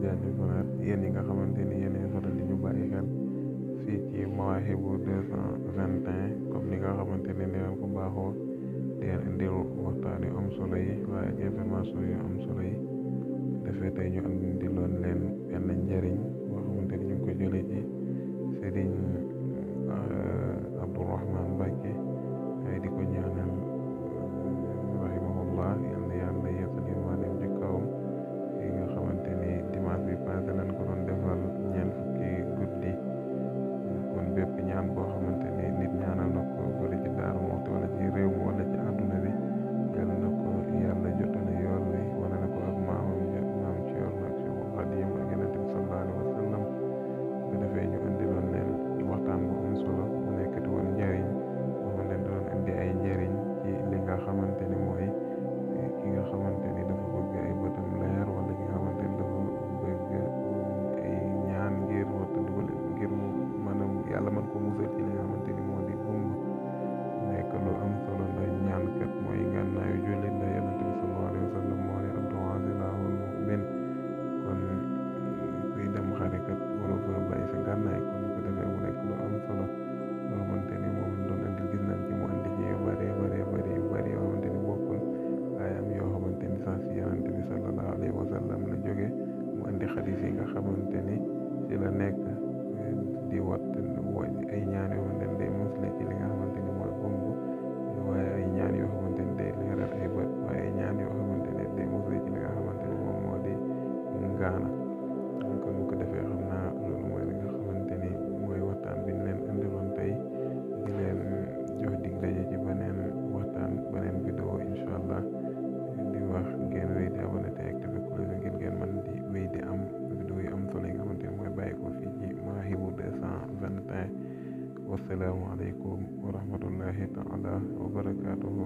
jaajëfalaat yéen yi nga xamante ni yéen a faral di ñu bàyyi xel fii ci Mawahibou 221 comme ni nga xamante ni leen ko baaxoo di leen indil waxtaan yu am solo yi waaye ak information yu am solo yi defee tey ñu indiloon leen benn njëriñ boo xamante ni ñu ngi ko jëlee ci Sëriñ Abdourahman Mbacke ay di ko ñaanal rahimahullah yal na yàlla yeesal yërmandeem ci kawam yi nga xamante ni dimanche bi passé lañ ko doon defal ñeent fukki guddi kon bépp ñaan boo xamante ni nit ñaanal na ko bëri ci Daaru Muxti wala ci réew mi wala ci àdduna bi yàlla na ko yàlla jotale yool bi wala na ko ak maamam maam ci yool ak Seexul Xadiim ak Yonent bi sallallahu alayhi wa sallam bu defee ñu indiloon leen waxtaan bu am solo mu nekkati woon njëriñ boo xam ne doon indi ay njëriñ ci li nga xamante ni mooy ki nga xamante ni dafa bëgg ay bëtam leer wala ki nga xamante ni dafa bëgg ay ñaan ngir wattandiku ngir mu maanaam yàlla mën ko musal ci li nga xamante ni moo di gumb nekk lu am solo ndax ñaan kat mooy ngànnaayu jullit la Yonent bi sallallahu alayhi wa sallam moo ne addu'aa silaahul mu'min kon kuy dem xare kat waroo fa bàyyi sa ngànnaay kon bu ko defee mu nekk lu am solo loo xamante ni moom doon andi gis nañ ci mu andi ci yu bari yoo xamante ni bokkul waaye am yoo xamante ni sax si Yonent bi sallallahu alayhi wa sallam la jóge mu andi xadis yi nga xamante ni ci la nekk di wat ay ñaan yoo xamante ni day musle ci li nga xamante ni mooy gumb waaye ay ñaan yoo xamante ni day leeral ay bët waaye ay ñaan yoo xamante ni day musle ci li nga xamante ni moom moo di ngaana kon bu ko defee xam naa loolu mooy li nga xamante ni mooy waxtaan bi ñu leen indiloon tey di leen jox dig daje ci beneen waxtaan beneen vidéo incha allah di wax ngeen wéy di abonné te activé cloche ngir ngeen mën di wéy di am vidéo yu am solo yi nga xamante ni mooy bàyyi ko fii ci Mawahibou 221 wassalaamu aleykum wa rahmatullahi taala wa barakatuhu